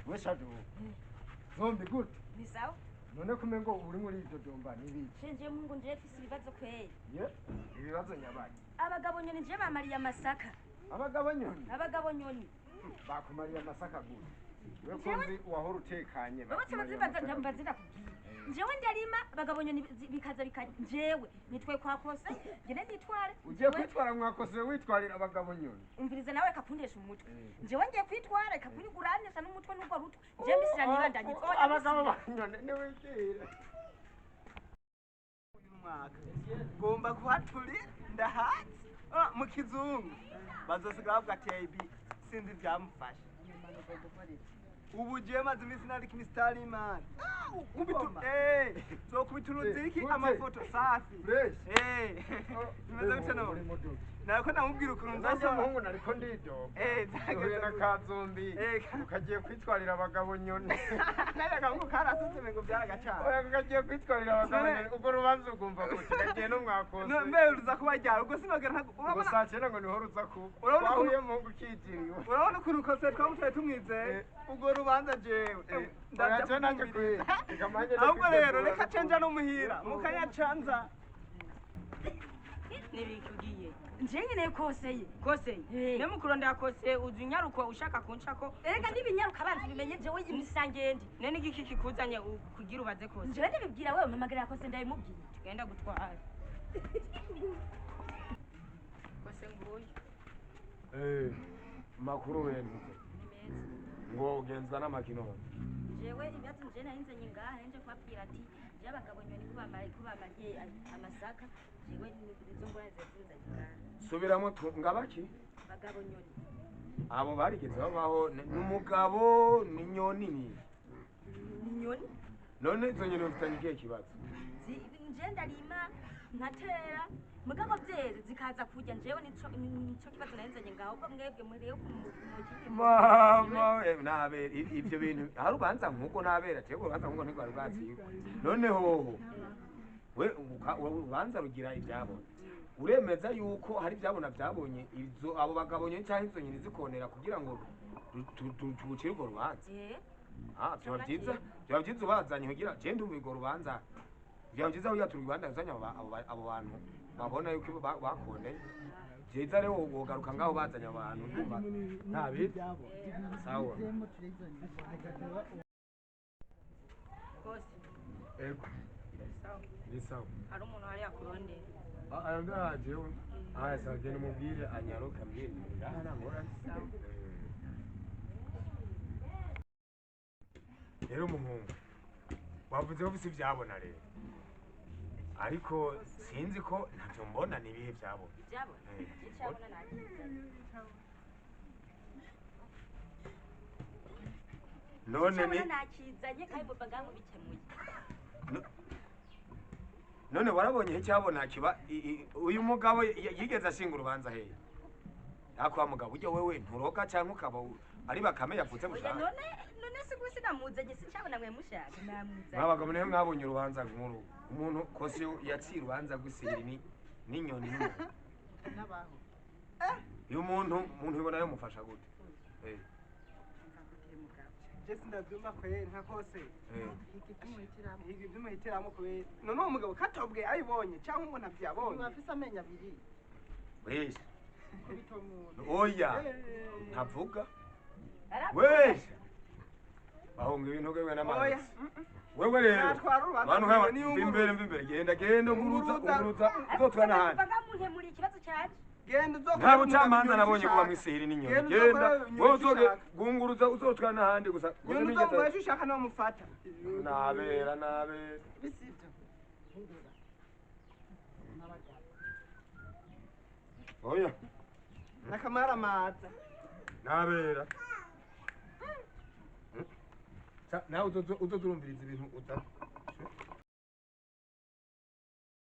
We Shadu. Zombi gute? Ni sawa? None kumengo uri muri Dodomba nibi. Shenje Mungu nje mfise ibibazo kweli. Ye? Ibibazo nyabaye. Abagabo nyoni nje bamariye amasaka. Abagabo nyoni? Abagabo nyoni. Bakumariye amasaka gute? We kunzi wahora utekanye. Bose bazibaza ndambaza kubwiye. Njewe ndarima abagabo nyoni bikaza bikaza njewe nitwe kwakose ngene nitware. Ugiye kwitwara mwakose witwarira abagabo nyoni. Umviriza nawe kakundesha umutwe. Njewe ngiye kwitwara kakwiriguranisha n'umutwe n'ubwo rutwe. Nje mbisira nibandanye. Abagabo nyoni niwikire. Uyu mwaka ngomba kuhaturi ndahatse mu kizungu bazosiga bavuga ati AB sinzi byamufasha. Ubu je maze iminsi nandika imisitari imana zokubita uruziriki amafoto safi. Bimeze gute none? Nariko ndamubwira ukuntu nzasoma. Muhungu nariko ndidoga. Uhuye na Kazombi ukagiye kwitwarira abagabo nyoni. Naye agahungu karasutse ngo byaragacana. Oya ukagiye kwitwarira abagabo nyoni ubwo rubanza ugumva gute kagiye no mwakose. Mbe ruza kubajyara ubwo sinogera ntago urabona saa cyenda ngo niho ruza kuba. Urabona muhungu ukijiriwe. Urabona ukuntu kose twamuteye tumwizeye ubwo rubanza jewe. Ndaje nanjye kwera. Ahubwo rero reka cenja no muhira mukanyacanza. Nibikugiye. Nje nyene koseye. Koseye. Ne mukurondera kose uzunyaruko ushaka kunshako. Erega nibinyaruka abanzi bimenye jewe imisangende. Nene igiki kikuzanye kugira ubaze kose. Nje ndibibwira wewe mpamagarira kose ndabimubwiye. Tugenda gutwara. Kose nguyu. Makuru wenu. Ngo ugenzwa n'amakino. Jewe ibibazo nje narinzanye ngaha nje kubabwira ati je abagabo nyoni kubamariye amasaka jewe nizo ngorane zinzanye ngaha. Subiramo ngabaki? Abagabo nyoni. Abo barigeze babaho n'umugabo n'inyoni ni. Ninyoni? None izo nyoni mfitanye ikihe kibazo? Nje ndarima nkatera mugabo byeze zikaza kurya njewe nico kibazo narinzanye ngaho ubwo mwebwe muriyo kumukinyi. Mama nabera ibyo bintu hari ubanza nkuko nabera tego ubanza nkuko ntigwa rwatsi. None hoho we ubanza rugira ibyabona. Uremeza yuko hari ibyabona byabonye izo abo bagabo nyoni cyangwa izo nyoni zikonera kugira ngo tucire urwo rubanza. Byaba byiza byaba byiza ubazanye kugira je ndumva urwo rubanza. Byaba byiza kugira turubanda uzanye abo bantu babona yuko bakoneye. Byiza rero wogaruka ngaho bazanye abantu ndumva ntabi sawa. Kose. Ego. Sawa. Ni sawa. Hari umuntu hari yakurondera. Ndaje. Sawa genda umubwire anyaruka mbwire. Ngaha nangora. Rero umuhungu wavuze ko ufise ivyabona rero. Ariko sinzi ko ntavyo mbona nibihe byabona. Ibyabona? Icyabona nakizanye. None ni nakizanye kandi mubaga mubikemuye. None warabonye icyabona kiba uyu mugabo yigeze ashinga urubanza hehe? Akwa mugabo ujye wewe nturoga cyangwa ukaba ari bakame yavutse gushaka. None se gusi namuzanye sicyabona mwe mushaka namuzanye. Mwabagabo nihe mwabonye urubanza nkuru. Umuntu kose yaciye urubanza gusihira ni n'inyoni n'umuntu. Nabaho. Uyu muntu ibona yomufasha gute? Je sindabyumva kweri nka kose. Iki byumuhitiramo kweri. None uwo mugabo katobwe ayibonye cyangwa ngo ntavyabonye. Afise amenyo abiri. Wese. Oya. Ntavuga. Wese. Bahunga ibintu gwe n'amazi. Wewe rero. Bantu nkaba imbere imbere genda genda nguruza nguruza uzotwana handi. Bagamunkemura ikibazo cyaje. Genda uzokora. Nta bucamanza nabonye kuba mwisihiri n'inyoni. Genda wowe uzoge gunguruza uzotwana handi gusa. Genda uzomuhesha ushaka no mufata. Nabera nabera. Bisivyo. Oya. Nakamara maza. Nabera. Nawe uzozurumviriza ibintu uta.